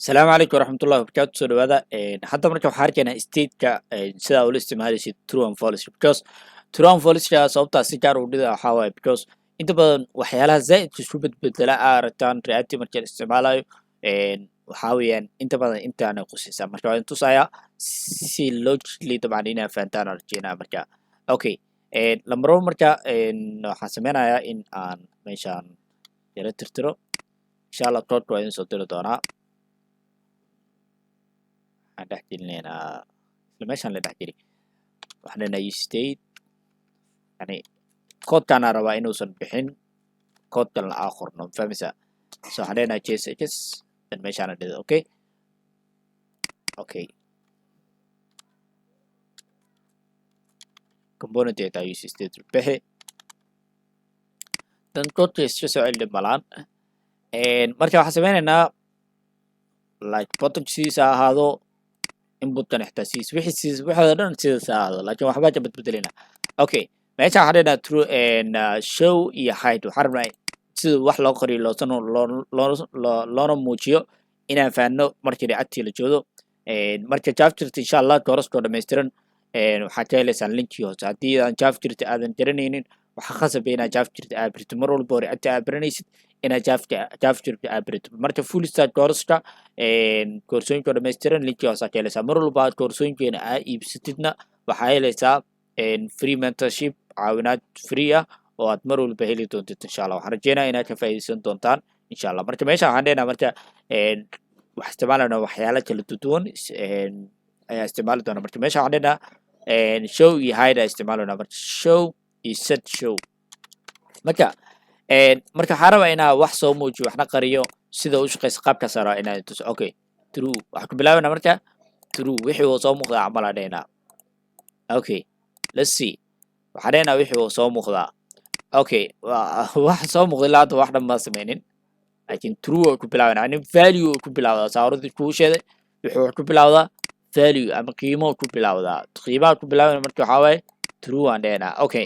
Asalaamu calaykum waraxmatullahi wabarakaatu. Soo dhawaada. Hadda marka waxaa arkaynaa stateka sidaa ula isticmaalaysid true and false, because true and false sababtaa si gaar u dhida waxaa waaye because inta badan waxyaalaha zaa'idka isku bedbedela aa aragtaan React marka la isticmaalayo waxaa weeyaan inta badan intaana qusaysaa. Marka waan tusayaa si logically, dabcan inaa fahantaan aan rajeynaya. Marka okay, number one, marka waxaan sameynayaa in aan meeshaan yara tirtiro. Insha Allah codeka waa idin soo diri doonaa. Waxaan dhex gelinaynaa isla meeshaan la dhex geli. Waxaan leenahay state, yani koodkaana rabaa inuusan bixin, kood kalena aa qorno, fahmaysaa? So waxaan leenahay JSX, then meeshaana dhida. Okay, component ay tahay use state bixi, then koodka iska soo celi malaan. Marka waxaan sameynaynaa like button sidiisa ha ahaado, inputkan xitaa sidiis, wixii sidiis, waxooda dhan sidiisa ha ahaado, laakiin waxbaa ka bedbedelina. Okay, meesha waxaan leenahay true and show iyo hide. Waxaan rabnaa sida wax loo qoriyo loosano loo loona muujiyo inaan fahanno markii Reactii la joogo. Marka JavaScript, insha Allah, kooraskoo dhammaystiran waxaad ka heleysaan linkii hoose. Haddii aan JavaScript aadan garanaynin, waxaa khasaba inaad JavaScript aad barto. Mar walba oo React aad baranaysid, inaad JavaScript aad barato. Marka full stack kooraska, koorsooyinka dhammaystiran linkii hoose aad ka heleysaa. Mar walba aad koorsooyinkeena aad iibsatidna, waxaa heleysaa free mentorship, caawinaad free ah oo aad mar walba heli doontid, insha Allah. Waxaan rajeynaya inaad ka faa'iidaysan doontaan, insha Allah. Marka meesha waxaan leenahay, marka waxaan isticmaalayna waxyaalo kala duwan ayaa isticmaali doona. Marka meesha waxaan leenahay show iyo hide ayaa isticmaalayna. Marka show iyo set show. Marka waxaa rabaa inaa wax soo muujiyo, waxna qariyo. Sida u shaqeysa qaabkaas rabaa inaa tuso. Okay, true waxaan ku bilaabanaa. Marka true wixii uu soo muuqdaa camal aan dhehnaa. Okay, let's see. Waxaan dhehnaa wixii uu soo muuqdaa. Okay, wax soo muuqda ilaa hadda wax dhan ma sameynin, laakiin true oo ku bilaabanaa, yani value oo ku bilawdaa. Saaradii kuu sheegay wuxuu ku bilawdaa value ama qiimo ku bilawdaa, qiimaha ku bilaabana. Marka waxaa waaye true aan dhehnaa. Okay,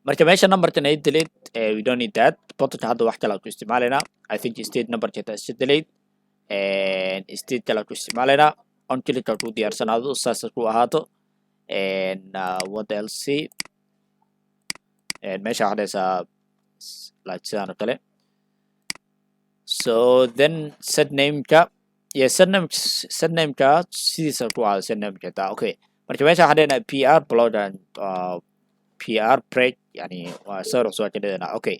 marka meesha numberkan ay delete, we don't need that. Buttonka hadda wax kale aan ku isticmaalaynaa. I think state numberka xitaa iska delete, state kale aan ku isticmaalaynaa. On click ku diyaarsanaado, saas ku ahaato. And what else? See, and meesha waxaa dhahaysaa like sidaan oo kale. So then set nameka, yeah, set name, set nameka sidiisa ku ahaado, set nameka xitaa. Okay, marka meesha waxaan dhehnaa br block and br break, yani waa sawir cusub ka dhiganaa. Okay,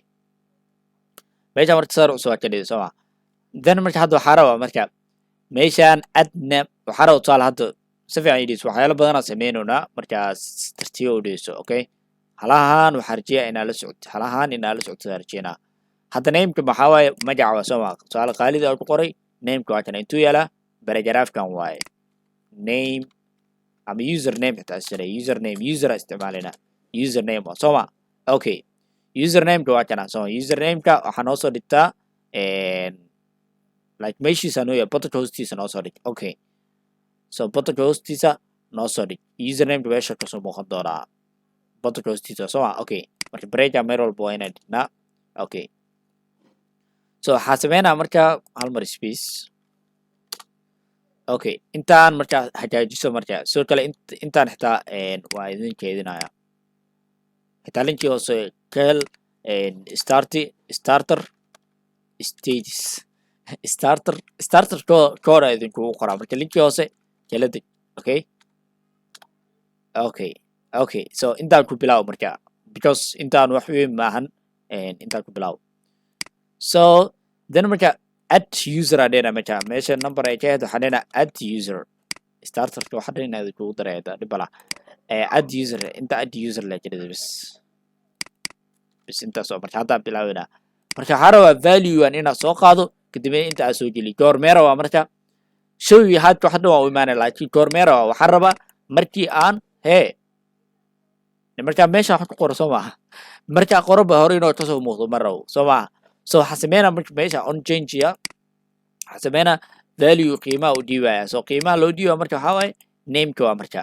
meesha marka sawir cusub ka dhigay, soo ma? Then marka hadda waxaa rabaa, marka meeshaan add name waxaa rabaa, tusaale hadda si fiican ii dhigeyso, waxyaalo badanaa sameynoonaa. Markaas tartiiba u dhigeyso. Okay, halahan waxaa rajeeyaa inaa la socto, halahan inaa la socto rajeynaa. Hadda nameka maxaa waaye? Magaca waa, soo ma? Tusaale qaalida ku qoray nameka waa kana. Intuu yaalaa? Paragraphkan waaye name ama user name xitaa isjira user name, user aa isticmaalina, user name waa, soo ma? Okay, user nameka waa kana, soo user nameka waxaa noo soo dhigtaa like meeshiisa noo yahay, buttonka hoostiisa noo soo dhig. Okay, so buttonka hoostiisa noo soo dhig. User nameka meesha kasoo muuqan doonaa buttonka hoostiisa, soo ma? Okay, marka breaka meel walba waa inaan dhignaa. Okay, so waxaa sameynaa marka hal mar space. Okay, intaan markaa hagaajiso. Marka sidoo kale intaan xitaa waa idin keedinaya, xitaa linkii hoose ka hel. Start starter stages, starter code idinkugu qoraa. Marka linkii hoose kala deg. Okay, so intaan ku bilaabo marka, because intaan wax weyn maahan, intaan ku bilaabo. So then marka add user aa dhehna. Marka meesha number ay ka ahayd waxaa dhehna add user. Starterka waxaa dhehna idinkugu daraya, dhib bala. Add user, inta add user la jirada bis bis intaas oo. Marka haddaan bilaabinaa, marka waxaa rabaa value-an inaad soo qaado, kadibna inta aad soo geliyo. Goormee rabaa marka show iyo hide? Wax dhan waa u imaanaya, laakiin goormee rabaa? Waxaan rabaa markii aan hee markaa meesha wax ku qoro, soo maaha? Markaa qoroba hore inuu kasoo muuqdo ma rabo, soo maaha? So waxaa sameynaa marka meesha on change ya waxaa sameynaa value, qiimaha u dhiibaya. So qiimaha loo dhiibaya marka waxaa waaye nameka waa. Marka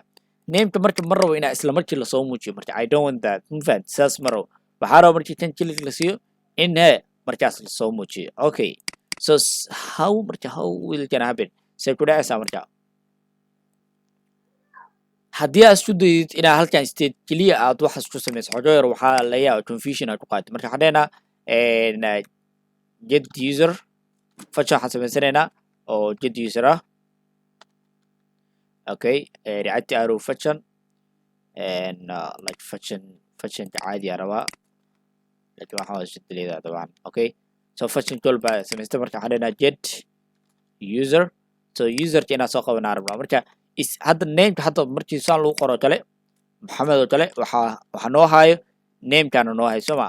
nameka marka ma rabo inaa isla markii lasoo muujiyo. Marka I don't want that, ma fahamtid? Saas ma rabo. Waxaa raba markii kan click la siiyo in he markaas lasoo muujiyo. Okay, So how marka, how will can happen? Say ku dhacaysaa marka haddii aad isku dayid inaad halkan state keliya aad waxaas ku samayso, xogo yar waxaa laga yaaba confusion aad ku qaatid. Marka waxaan leenaha get user function waxaan samaysanaynaa oo get user ah. Okay, React Arrow function and like function, functionka caadi aa rabaa, laakiin waxaan waa isbedeledaa dabcan. Okay, so function call baa samaystay. Marka waxaan leenaha get user. So userka inaan soo qabanaa rabnaa. Marka is hadda nameka, hadda markii saan lagu qoro kale, Maxamed oo kale, waxaa noo hayo namekaana noo hayo, soo ma?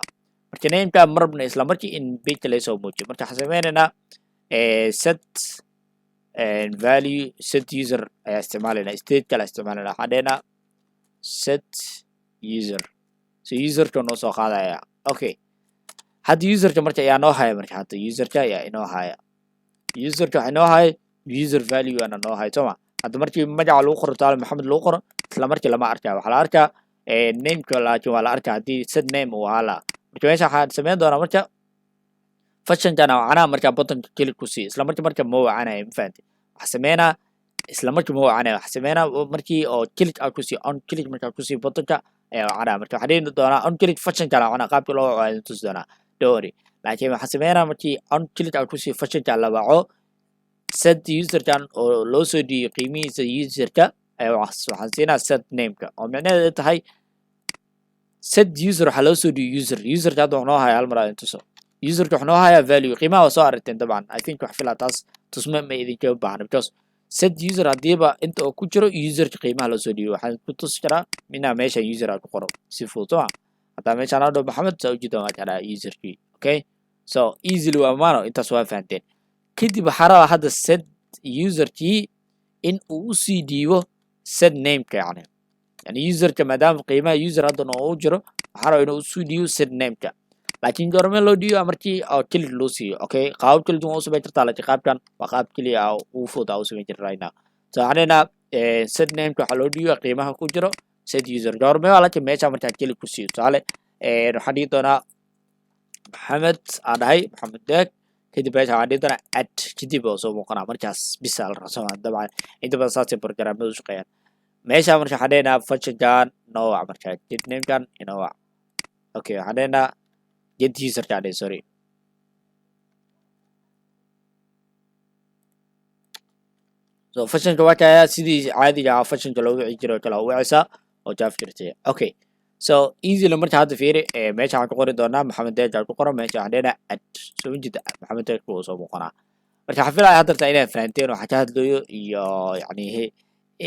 Marka nameka ma rabna isla markii in pageka laga soo muujiyo. Marka waxaan sameynaynaa set value, set user ayaa isticmaalayna, state kale isticmaalayna. Waxaan dhehnaa set user. So userka noo soo qaadaya. Okay, hadda userka marka ayaa noo haya. Marka hadda userka ayaa inoo haya, userka waxa inoo haya user value ana noo haya, soo ma? Hadda markii magaca lagu qoro, taale Maxamed lagu qoro, isla markii lama arkaya. Waxaa la arkaa nameka, laakiin waa la arkaa haddii set name uu ahaa lahaa. Marka meesha waxaan sameyn doonaa, marka functionkana wacanaha, markaa buttonka click ku sii, isla markii marka ma wacanayo. Ma fahanti? Waxaa sameynaa isla markii ma wacanayo. Waxaa sameynaa markii oo click aad ku sii, on click markaa ku sii buttonka ayaa wacanaya. Marka waxaa dhihi doonaa on click functionkana wacana. Qaabka loo waco ayaan tusi doonaa, don't worry. Laakiin waxaa sameynaa markii on click aad ku sii functionka la waco, set userkan oo loo soo dhiiyo qiimihiisa userka ayaa waxaan siinaa set nameka, oo micnaheedu ay tahay set user waxaa loo soo dhiiyo user. Userka hadda wax noo haya, hal mar aan tuso. Userka wax noo hayaa value, qiimaha waa soo aragteen dabcan. I think wax filaa taas tusme ma idinkaga baahna, because set user haddiiba inta oo ku jiro userka qiimaha loo soo dhiiyo, waxaan ku tusi karaa minaa meeshan user aan ku qoro si fudud, soo ma? Hadaa meeshaan aan dhaho Maxamed, saa ujeeda, waa karaa userkii. Okay, so easily waa maano, intaas waa fahanteen. Kadib waxaa rabaa hadda set userkii in uu usii dhiibo set nameka, yani userka maadaama qiimaha user hadda noo jiro, waxaa rabaa inuu usii dhiibo set nameka. Laakiin goorme loo dhiibo? Markii oo click loo siiyo. Okay, qaabab kala duwan waa u samayn kartaa, laakiin qaabkan waa qaab keliya ah ugu fudud aa u samayn jirta right now. So waxaan leenaha set nameka waxaa loo dhiiba qiimaha ku jiro set user. Goorme waa? Laakiin meesha markaa click ku siiyo. Tusaale, waxaan dhihi doonaa Maxamed aan dhahay, Maxamed Deeg. Kadib meesha waxaan dhihi doonaa add. Kadib oo soo muuqanaa markaas bisa la rabaa. Dabcan inta badan saasay programmadu u shaqeeyaan. Meesha marka waxaan leenaha functionkan noo wac, marka get namekan inoo wac. Okay, waxaan leenaha get userka aan dhihi, sorry. So functionka waa kaya, sidii caadiga ah functionka loo wici jiray oo kale u wicaysaa oo JavaScript. Okay, so easily. Marka hadda fiiri, meesha waxaan ku qori doonaa Maxamed Deeg aan ku qoro. Meesha waxaan leenahay add. Soo ma jeeda? Maxamed Deeg wuu soo muuqanaa. Marka waxaan filaya haddarta inaad fahanteen waxa ka hadlayo iyo yani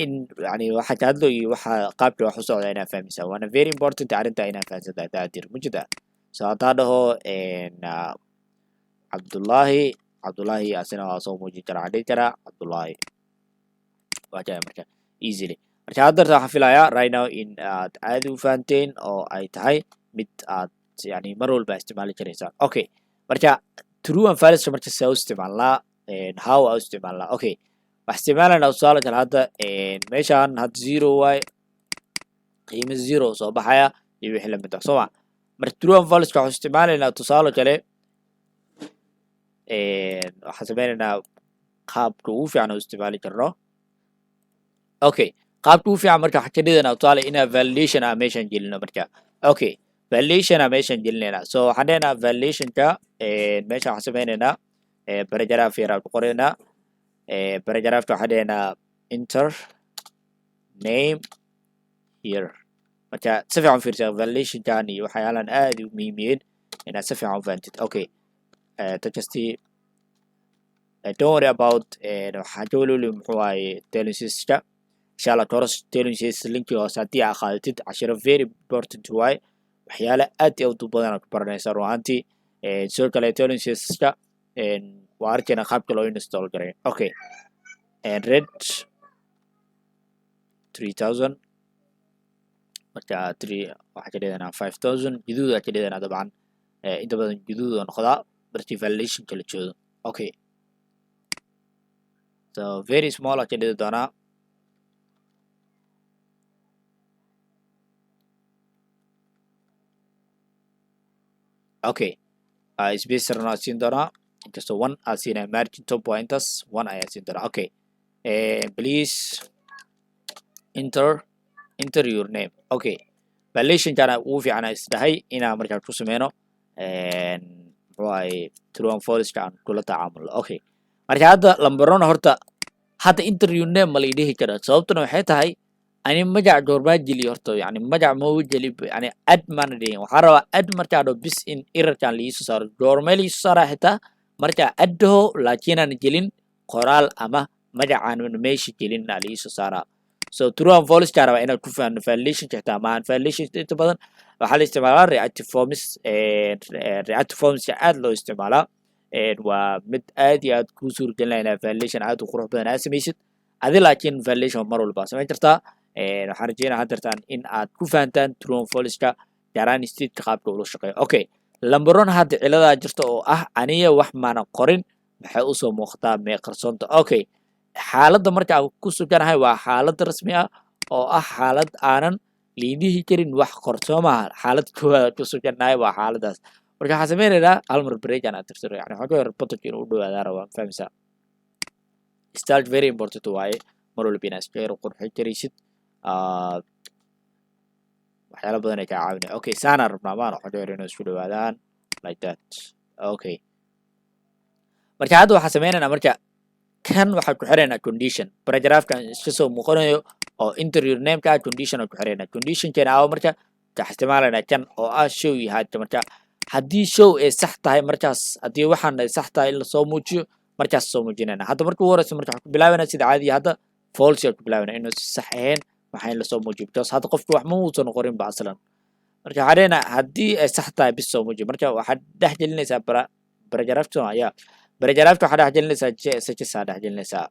in yani waxa ka hadlayo iyo waxa qaabka wax u socda inaad fahmaysaa. Waana very important arrinta inaad fahansantahay taadir ma jeeda. So haddaa dhaho Cabdullaahi, Cabdullaahi asina waa soo muujin karaa. Waxaan dhihi karaa Cabdullaahi waa kaya. Marka easily, marka haddarta waxaan filayaa right now in aad caadi u fahanteen oo ay tahay mid aad yani mar walba isticmaali karaysaan. Okay, marka true and false marka saa u isticmaalnaa, how aa u isticmaalnaa? Okay, waxaan isticmaalaynaa tusaale kale. Hadda meeshaan hadda zero waay, qiimo zero soo baxaya iyo wixii lamid ah, soo ma? Marka true and false waxaan isticmaalaynaa tusaale kale, waxaan sameynaynaa qaabka ugu fiican oo isticmaali karno. Okay, qaabka ugu fiican marka waxaan ka dhiganaa tusaale inaa validation ah meeshaan gelino. Marka okay, validation ah meeshaan gelinayna. So waxaan leenaha validationka meesha waxaan sameynaynaa paragraph yar aan ku qoraynaa. Paragraphka waxaan leenaha "Enter name here". Marka si fiican u fiirsa validationkan iyo waxyaalaan aad u muhiim yihiin inaad si fiican u fahantid. Okay, text, don't worry about. Waxaan ka welweli muxuu waaye Tailwind CSS-ka. Insha Allah course Tailwind CSS linki hoose haddii aa qaadatid, cashiro very important waaye, waxyaale aad iyo aad u badan aad ku baranaysaa run ahaantii. Sidoo kale Tailwind CSS-ka waa arkayna qaabka loo install garay. Okay, red 3000, marka three waxaa ka dhiganaa 5000, guduud aa ka dhiganaa. Dabcan inta badan guduud oo noqdaa markii validationka la joogo. Okay, so very small aa ka dhigi doonaa. Okay, spacerna waa siin doonaa. Inkastoo one aa siinaya, margin top waa intaas, one ayaa siin doonaa. Okay, please enter your name. Okay, validationkana ugu fiican isdhahay inaa markaa ku sameyno, muxuu ahay, true and false-ka aan kula tacaamulno. Okay, marka hadda lambarona horta hadda "enter your name" ma la dhihi karaa. Sababtuna waxay tahay, ani magac goormaa geliyo horta? Yani magac ma geli, yani add maana dhihin. Waxaan rabaa add markaa dhaho bis in errorkan laiisoo saaro. Goormee laiisoo saaraa? Xitaa markaa add dhaho laakiinaan gelin qoraal ama magacaan meesha gelin aa laiisoo saaraa. So true and false kaa rabaa inaad ku fahanno validation. Xitaa maahan validation, inta badan waxaa la isticmaalaa reactive forms. Reactive formska aad loo isticmaalaa, waa mid aad iyo aad kuu suuragelinaya inaad validation aad u qurux badan aad samaysid adi, laakiin validation mar walba samayn kartaa. Waxaan rajeynaya haddeertaan in aad ku fahantaan true and false-ka, gaar ahaan stateka qaabka ula shaqeeyo. Okay, lambaron hadda ciladaa jirta oo ah aniga wax maana qorin, maxay usoo muuqataa mee qarsoonta? Okay, xaaladda marka aan ku suganahay waa xaalad rasmi ah oo ah xaalad aanan liidihi karin wax qorsoo maaha. Xaalad koowaad ku suganahay waa xaaladaas. Marka waxaan sameynaynaa hal mar break aan tirtiro, yani waxaan ka yar buttonka inuu u dhawaadaa rabaa, fahmaysaa? Style very important waaye, mar walba inaad iska yar qurxin karaysid, waxyaala badan ay kaa caawinaya. Okay, saanaan rabnaa maana waxaan ka yar inuu isku dhawaadaan like that. Okay, marka hadda waxaan sameynaynaa, marka kan waxaan ku xiraynaa condition, paragraphkan iska soo muuqanayo oo "enter your name"ka ah, condition aan ku xiraynaa. Conditionkeena aawo? Marka waxaan isticmaalaynaa kan oo ah show iyo hide. Marka haddii show ay sax tahay, markaas haddii waxaan ay sax tahay in lasoo muujiyo, markaas soo muujinayna. Hadda marka ugu horeysa marka waxaan ku bilaabanaa sida caadiga, hadda false aan ku bilaabanaa, inuu sax ahayn waxaa in lasoo muujiyo, because hadda qofki wax ma uusan qorin ba aslan. Marka waxaan leenahay haddii ay sax tahay bis soo muujiyo. Marka waxaad dhex gelinaysaa paragraphta ayaa, paragraphka waxaa dhex gelinaysaa JSX aa dhex gelinaysaa,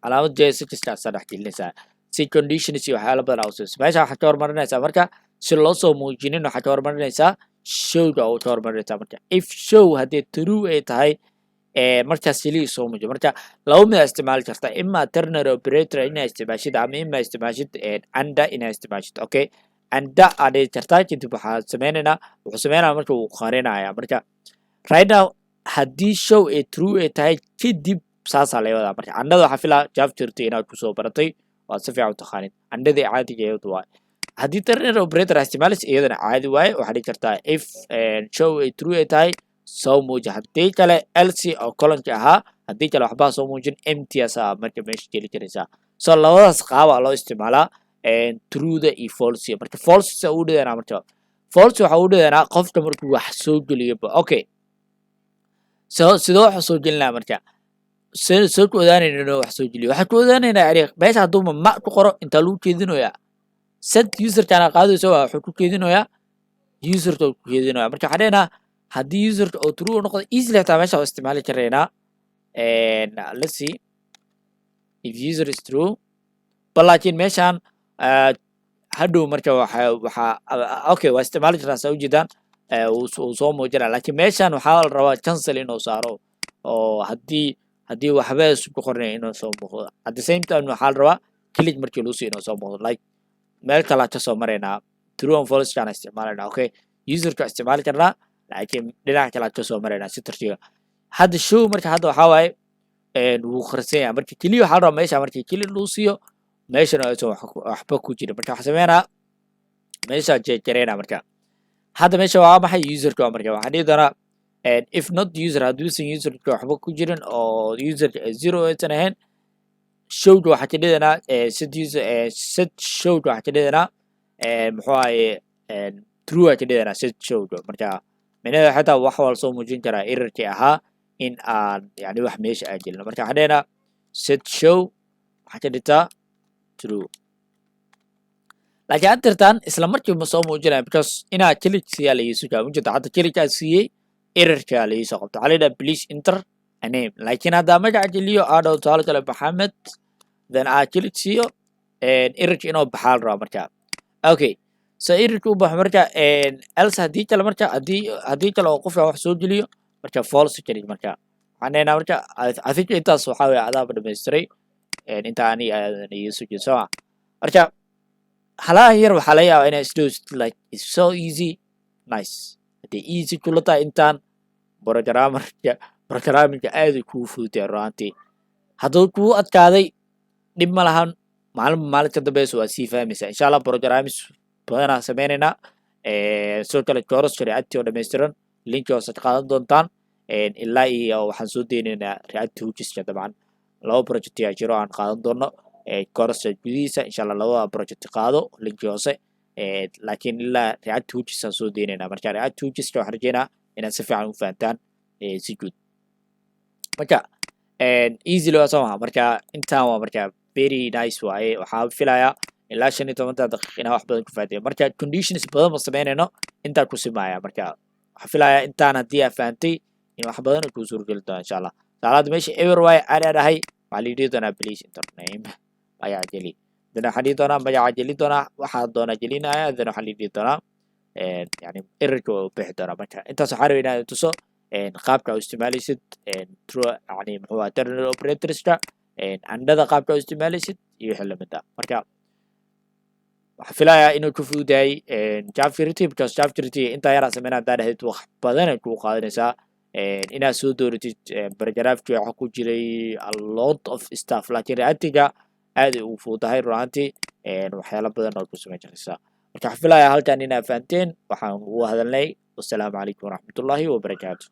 calaamad JSX kaasaa dhex gelinaysaa si conditions iyo waxyaala badan aa usiiso. Meesha waxaad ka hormarinaysaa, marka si loo soo muujinin, waxaad ka hormarinaysaa showga oo ka hormarinaysaa. Marka if show haddii true ay tahay, markaas keliya soo muujiyo. Marka laba mid aa isticmaali kartaa: ima ternary operator inaa isticmaashid ama ima isticmaashid and inaa isticmaashid. Okay, and aa dhihi kartaa. Kadib waxaa sameynaynaa, wuxuu sameynaya marka wuu qarinaya. Marka right now haddii show ay true ay tahay, kadib saasaa laga wadaa. Marka andada waxaa filaa JavaScript inaad kusoo baratay, waad si fiican u taqaanid. Andadii caadiga iyadu waay. Haddii ternary operator isticmaalis, iyadana caadi waaye. Waxaa dhihi kartaa if show ay true ay tahay, soo muuji. Haddii kale else oo colonka ahaa, haddii kale waxbaa soo muujin, empty asaa marka meesha geli karaysaa. So labadaas qaabaa loo isticmaalaa trueda iyo false. Marka false sa ugu dhidanaa, marka false waxa ugu dhidanaa qofka markuu wax soo geliyoba. Okay, so sidoo wax soo gelinaa? Marka soo ku ogaanayna inuu wax soo geliyo, waxaan ku ogaanaynaa yani meesha hadduu ma ku qoro, intaa lagu keedinoyaa set userkana qaadayso, waa wuxuu ku keedinoyaa userka ku keedinoyaa. Marka waxaan leenaha haddii userka oo true u noqdo, easily hataa meesha waa isticmaali karaynaa. Let's see, if user is true, bal laakiin meeshaan hadhow marka waxa okay, waa isticmaali kartaa, saa ujeedaan uu soo muujinaya, laakiin meeshan waxaa la rabaa cancel inuu saaro oo haddii waxba isu ku qornay inuu soo muuqdo. At the same time waxaa la rabaa click markii lagu siiyo inuu soo muuqdo, like meel kalaa kasoo maraynaa, true and false kaan isticmaalayna. Okay, userka isticmaali karnaa, laakiin dhinaca kale kasoo maraynaa si tartiiba. Hadda show marka hadda waxaa waaye wuu qarsan yahay. Marka keliya waxaa la rabaa meesha markii keli lagu siiyo, meeshana aysan waxba ku jirin. Marka waxaa sameynaa meesha jeejareynaa. Marka hadda meesha waa maxay? Userka waa. Marka waxaan dhihi doonaa if not user, hadduusan userka waxba ku jirin oo userka zero aysan ahayn, showga waxaa ka dhiganaa set user, set showga waxaa ka dhiganaa, muxuu ahaye, true aa ka dhiganaa set showga. Marka micnaheedu xataa wax waa lasoo muujin karaa errorkii ahaa in aan yani wax meesha aan gelino. Marka waxaan dhiganaa set show waxaa ka dhigtaa true, laakiin had tirtaan isla markiiba soo muujinaya, because inaa click siiyaa la iisu kaa ujeeda. Hadda click aa siiyey, errorka la iisoo qabto, waxaa la yidhaha "Please enter a name." Laakiin haddaa magaca geliyo, aa dhaho tusaale kale Maxamed, then aa click siiyo, errorka inuu baxaa la rabaa. Marka okay, so errorka u baxo. Marka else, haddii kale, marka haddii kale oo qofka wax soo geliyo, marka false ka dhig. Marka waxaan dhahnaa, marka I think intaas waxaa weeye adaaba dhamaystiray inta ani aadan iga soo jeedo soo ma. Marka halaha yar waxaa laga yaabaa inay isdhow, like it's so easy, nice. Haddii easy kula tahay intaan. Programmerka, programmingka aad ay kugu fududahay runtii. Hadduu kugu adkaaday, dhib ma lahan. Maalin maalin ka dambeysa waa sii fahmaysaa, insha Allah. Programming badanaa sameynaynaa. Sidoo kale course React oo dhammaystiran linki hoose ka qaadan doontaan. Ilaa iyo waxaan soo deynaynaa React hookska. Dabcan laba project ayaa jiro aan qaadan doono course gudihiisa, insha Allah. Labada project qaado linki hoose, laakiin ilaa React hooks aan soo deynaynaa. Marka React hookska waxaan rajeynaa inaad si fiican u fahantaan si guud. Marka easily waa soo maha. Marka intaan waa marka very nice waaye. Waxaa filayaa ilaa 15-ta daqiiq inaa wax badan ku fahanteen. Marka conditions badan ma sameynayno, intaa ku simaya. Marka waxaa filayaa intaan haddii aa fahantay in wax badan ay kuu suurgeli doona, insha Allah. Saalaada meesha eber waaye aan dhahay, waxaa la dhihi doonaa "Please enter name", magaca geli. Then waxaan dhihi doonaa magaca geli doonaa, waxaa doonaa gelinaya. Then waxaan dhihi doonaa, yani, errorka waa bixi doonaa. Marka intaas waxaa rabay inaad tuso qaabka u isticmaalaysid true, yani muxuu ahaa, ternary operatorska, andada qaabka u isticmaalaysid iyo wixii lamid ah. Marka waxaan filayaa inuu ku fududahay JavaScript, because JavaScript intaa yaraa sameynaa haddaa dhahayd, wax badan ay kugu qaadanaysaa inaad soo dooratid paragraphkii waxa ku jiray, a lot of stuff. Laakiin Reactiga aad ay ugu fududahay run ahaantii, waxyaalo badan oo ku samayn karaysaa. Marka waxaan filayaa halkan inaad fahanteen waxaan ugu hadalnay. Wasalaamu calaykum waraxmatullaahi wabarakaatu.